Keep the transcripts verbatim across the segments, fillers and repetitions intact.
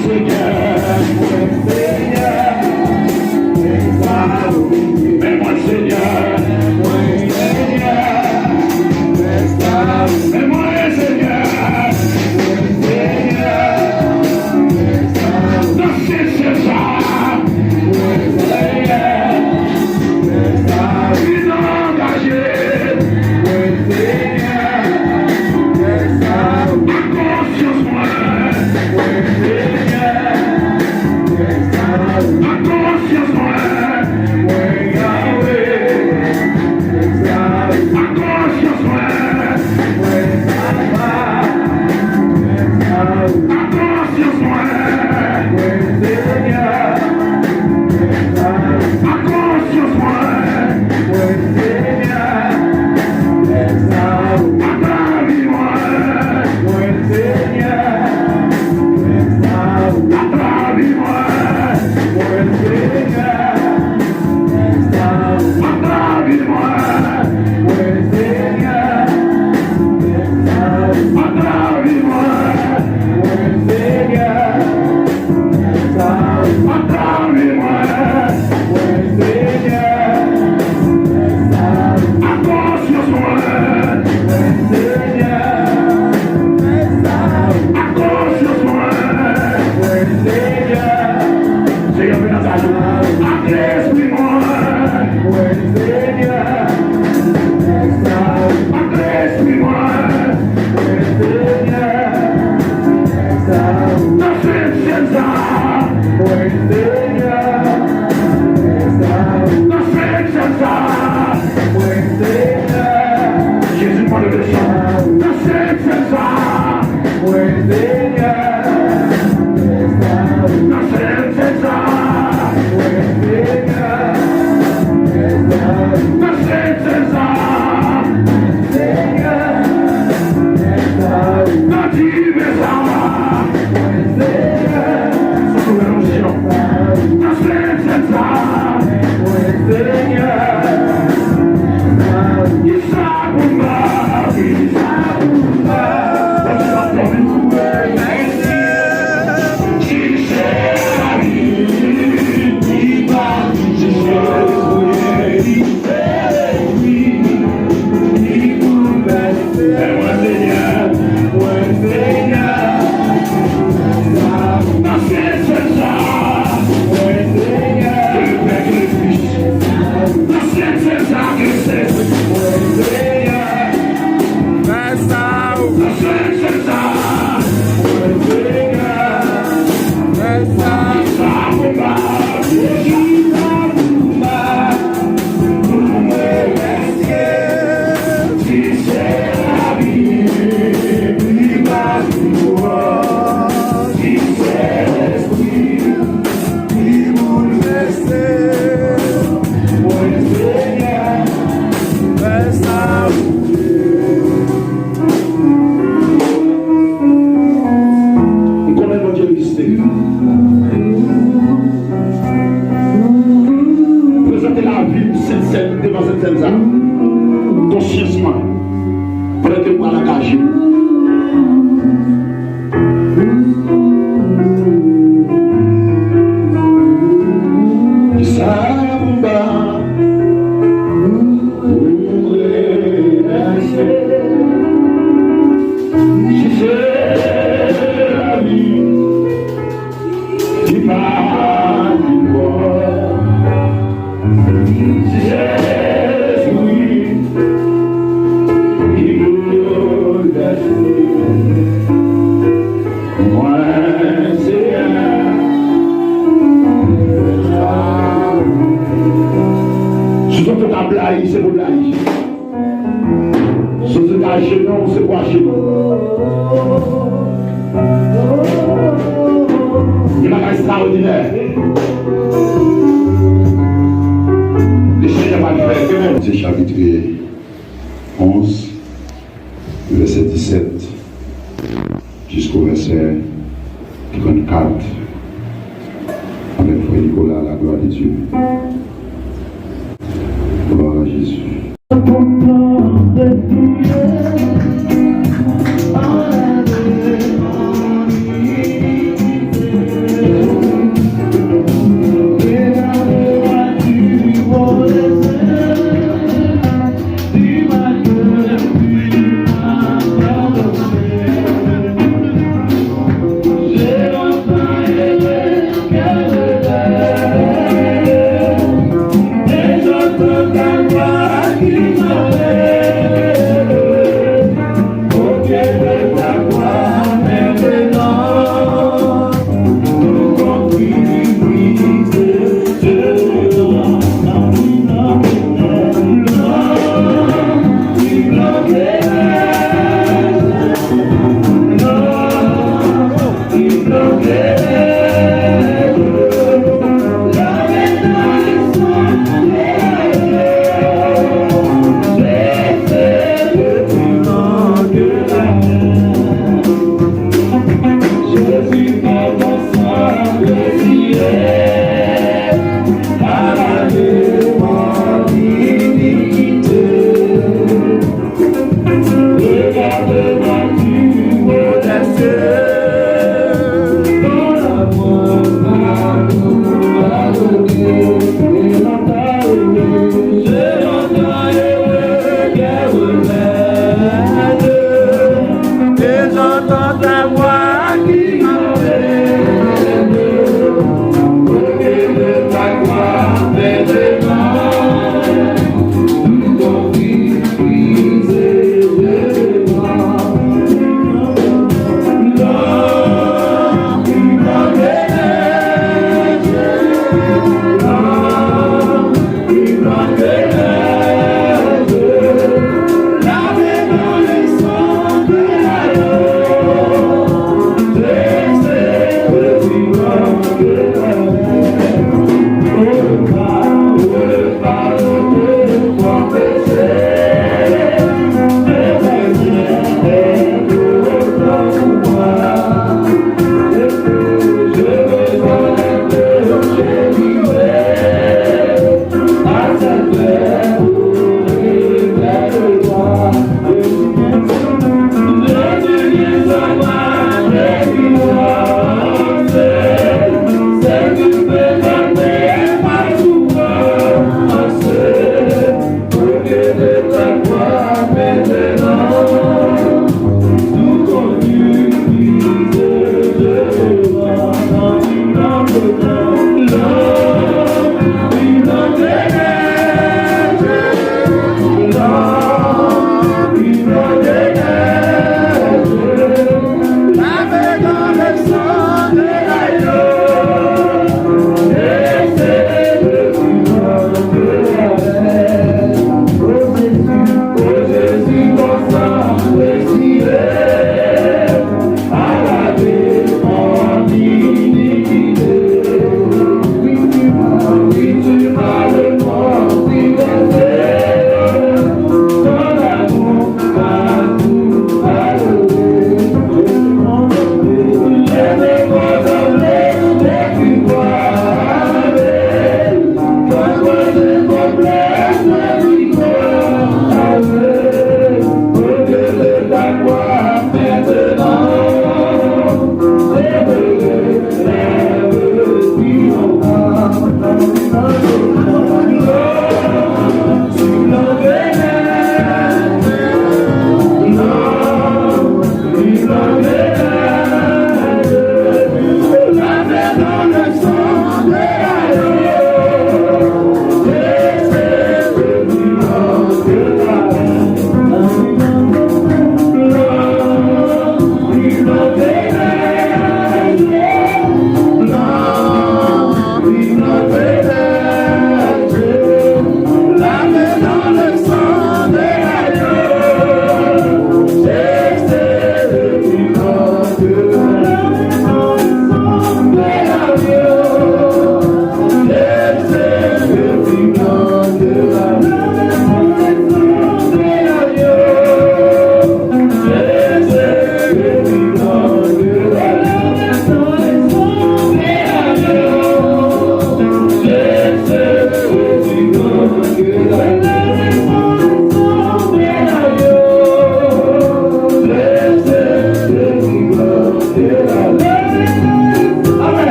Senyè, mwen Senyè, men mwen Senyè, mwen Senyè, men mwen Senyè, mwen Senyè, nan Sent Sèn sa, mwen Senyè, mwen angaje, mwen Senyè, mwen Senyè. Ak konsyans mwen, mwen Senyè, ak konsyans mwen, mwen Yahweh, ak konsyans mwen, mwen Papa, ak konsyans mwen, mwen Senyè, ak konsyans mwen, mwen Senyè. Ak lavi mwen, mwen Senyè, ak lavi mwen, mwen Senyè, ak lavi mwen, mwen Senyè, ak lavi mwen, mwen Senyè. Ak lavi mwen, mwen Senyè. Ak konsyans mwen, mwen Senyè. Ak konsyans mwen, mwen Senyè. Senyè, vin angaje. Ak lespri mwen, mwen Senyè. Ak lespri mwen, mwen Senyè. Nan Sent Sèn sa, mwen Senyè. Nan Sent Sèn sa, mwen Senyè. Jezi, mwen desann nan Sent Sèn sa, mwen Senyè. Nan Sent Sèn sa, mwen Senyè. Nan Sent Sèn sa, nan diven sa, sou lonsyon, nan Sent Sèn sa, kisa pou m ba, kisa pou m ba, Bondye pa pòv li. Ki se lavi, ki pa, ki se lavi. M konnen Bondye egziste. Prezante lavi m Sent Sèn, devan Sent Sèn sa. Konsyans mwen, pandan ke m pral angaje. Kisa pou m ba? Ou remercier. Si se lavi ki pa ki bò, si se lespri ki boulvèse mwen, Senyè. Si w santi w ka blayi, se pou w blayi. Si w santi w ka ajenou, se pou w ajenou. Gen bagay ekstraòdinè Lesenyè pral fè. Kèmè. Se chapit onz, vèsè disèt jisko vèsè trannkat. Avèk frè Nicolas, la gloire de Dieu. Gloire à Jésus. Et j'entends ta voix qui m'appelle.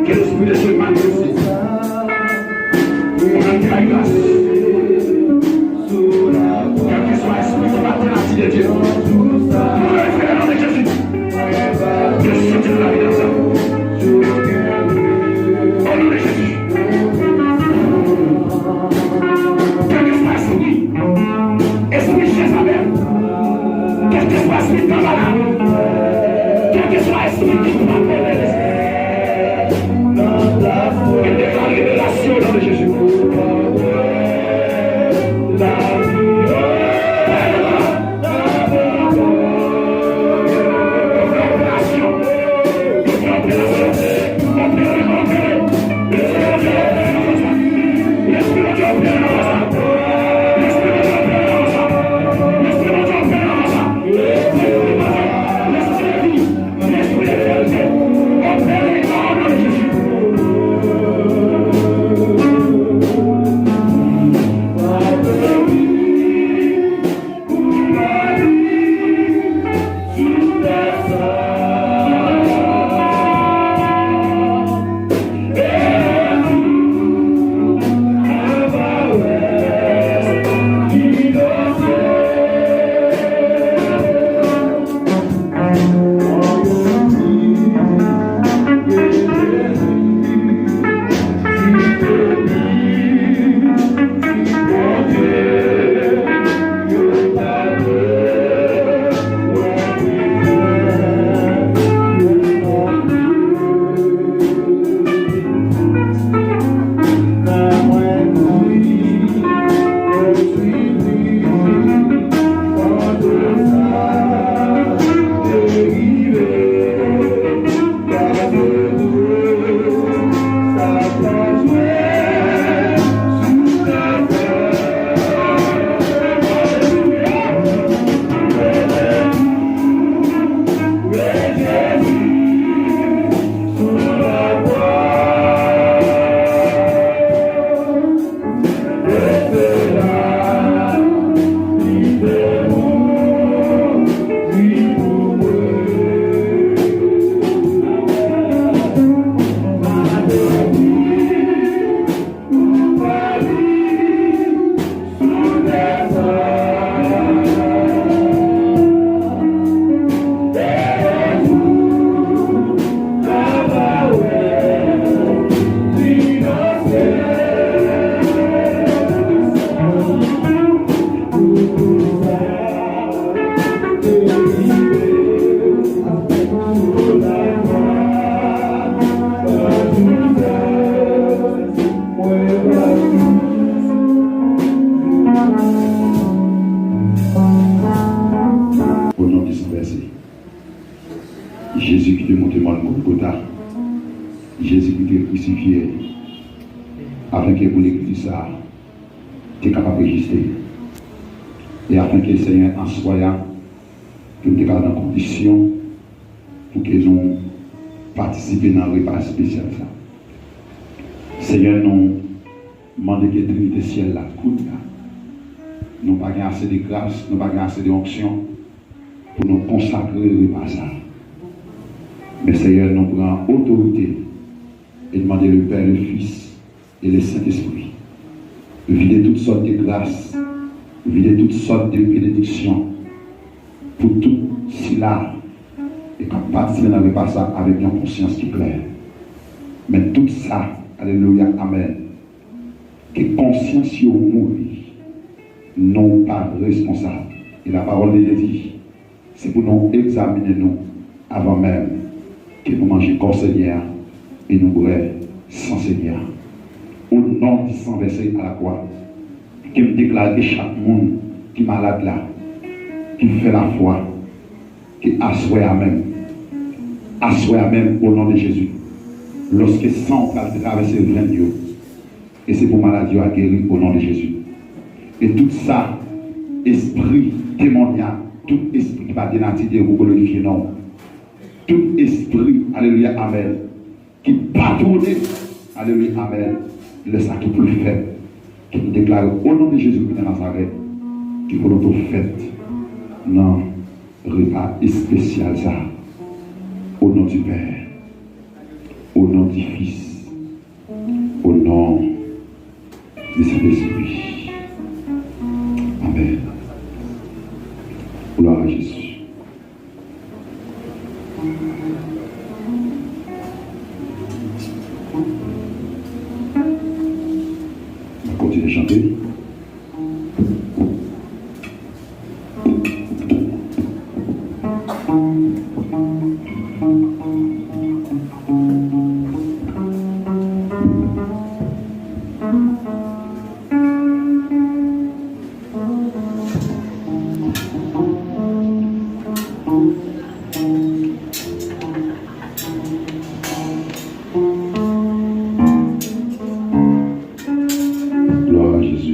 Ke Lespri de Dye manifeste. Pou nan kay gras. Kèlkeswa espri ki pa te la di de Dye. Nou leve nan non de Jezi. Ke soti nan lavi nan sa. O non de Jezi. Kèlkeswa espri, espri Jezabèl, kèlkeswa espri Dambala, kèlkeswa espri ki pa pèmèt, e deklare liberasyon nan non de Jezi. O non de San Vèse. Jezi ki te monte mòn Golgota, Jezi ki te krisifye, afenke pou legliz sa a te kapab egziste, e afenke, Senyè, aswè a, pou nou te ka nan kondisyon pou ke nou patisipe nan repa espesyal sa. Senyè, nou mande ke Trinite syèl la, kounye a, nou pa gen ase de gras, nou pa gen ase de onksyon pou nou konsakre repa sa. Men, Senyè, nou pran otorite e n mande le Pè, le Fis e le Sentespri vide tout sòt de gras, vide tout sòt de benediksyon pou tout sila e k ap patisipe nan repa sa avèk yon konsyans ki klè. Men tout sa, alelouya, amèn, ke konsyans yo mouri, nou pa responsab. E la parole de Dieu di, se pou nou egzamine nou avan menm ke nou manje kò Senyè a e nou bwè san Senyè a. O non di san vèse a la kwa, ke m deklare ke chak moun ki malad la, ki fè lafwa, ke aswè a menm, aswè a menm, o non de Jezi, lòske san w pral travèse venn yo, E se pou maladi yo a geri o non de Jezi. E tout sa, espri demonyak, tout espri ki pa de nati de glorifye non. Tout espri, alelouya, amèn, ki patwone, alelouya, amèn, lè sa ki pou l fèt, ki deklare o non de Jezi Kris de Nazarèt, ki volonte w fèt nan repa espesyal sa, o non di Pè, o non di Fis, o non di Sentespri. Amèn. Glwa a Jezi. N ap kontinye chante. Glwa a Jezi.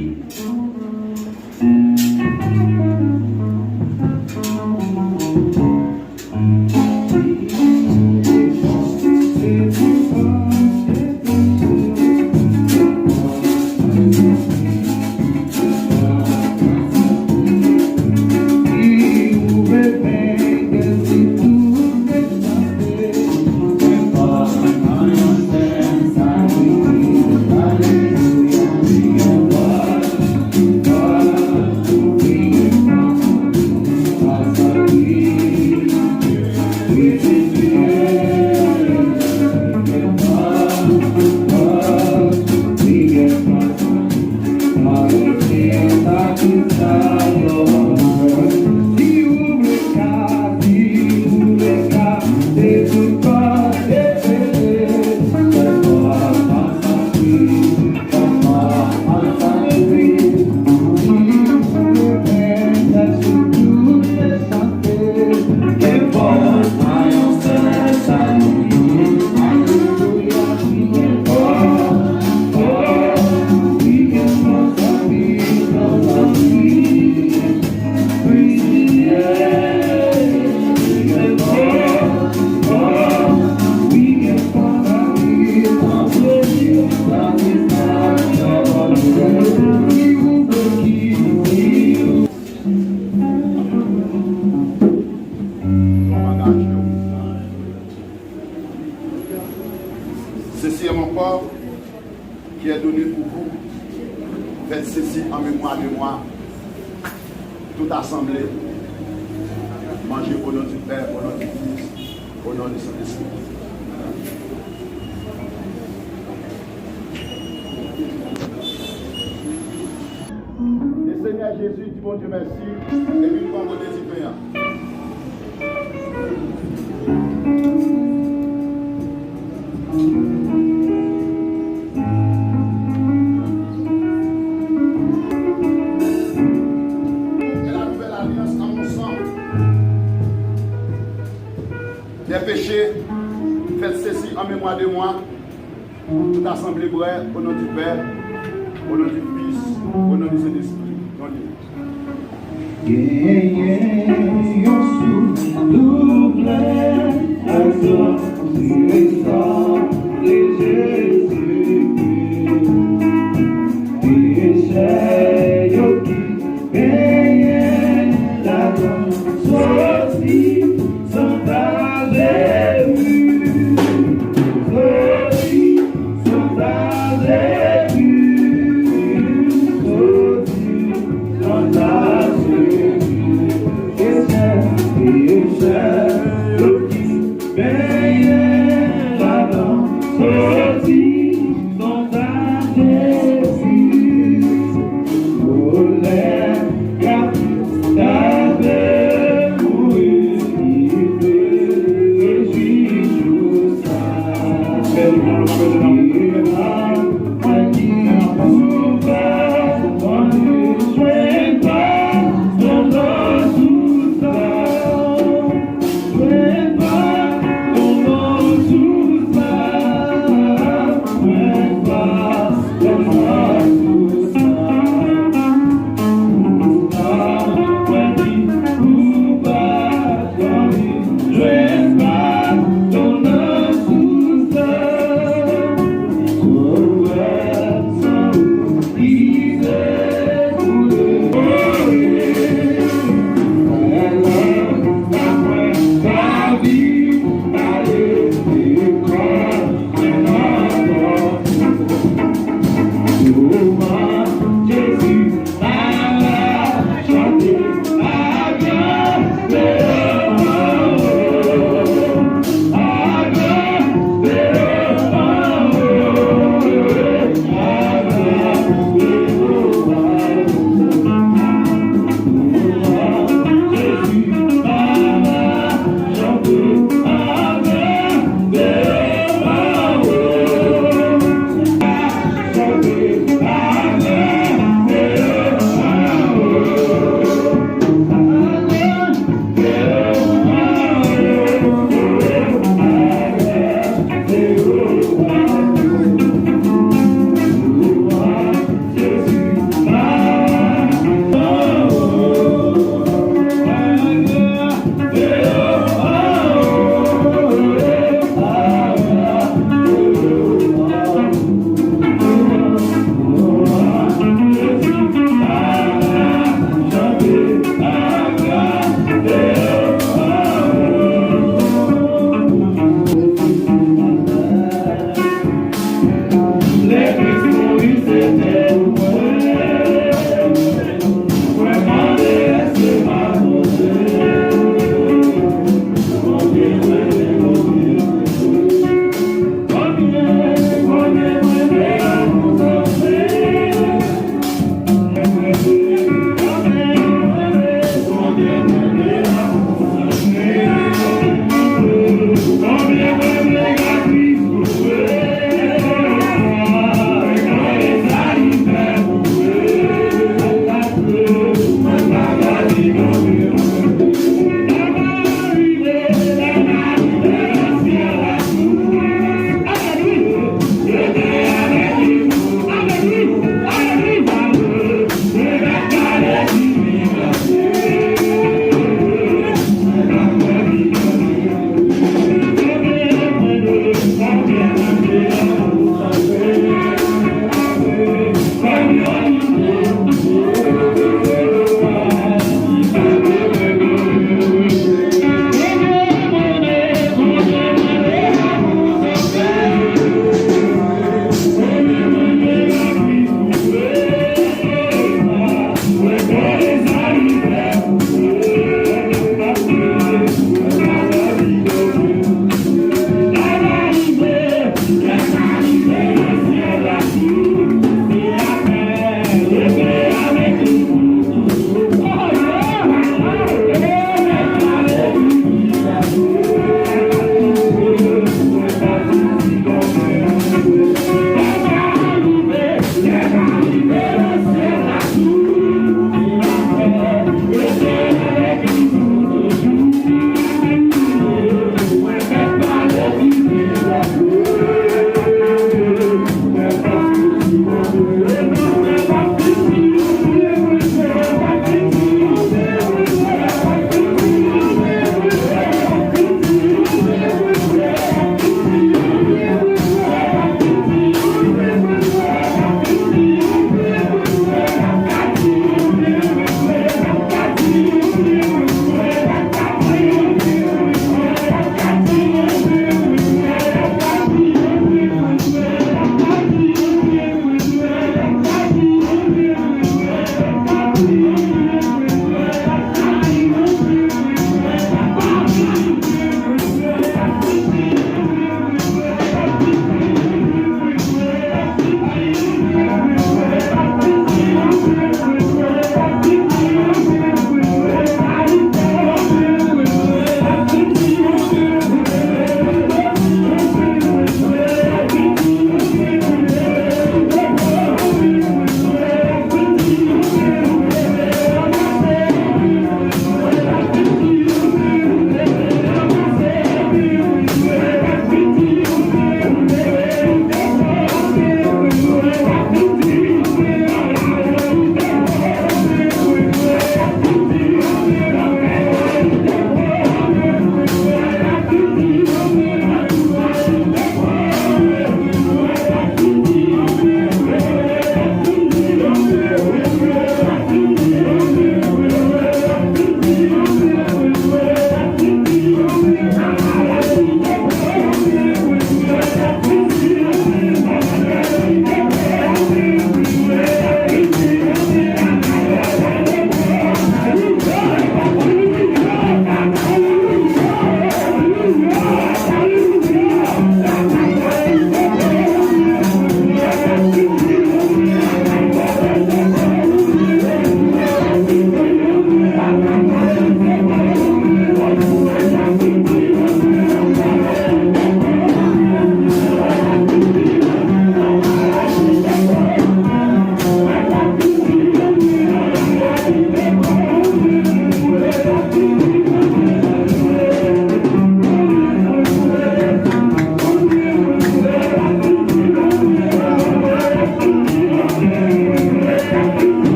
Ceci est mon corps qui est donné pour vous. Faites ceci en mémoire de moi. Tout asanble, manje o non di Pè, o non di Fis, o non di Sentespri. E Senyè Jezi, di Bondye mèsi, epi n pran kote ti pen an. Et la nouvelle alliance à mon sang. Des péchés, faites ceci en mémoire de moi. Tout asanble bwè, o non di Pè, o non di Fis, o non di Sentespri. Non di.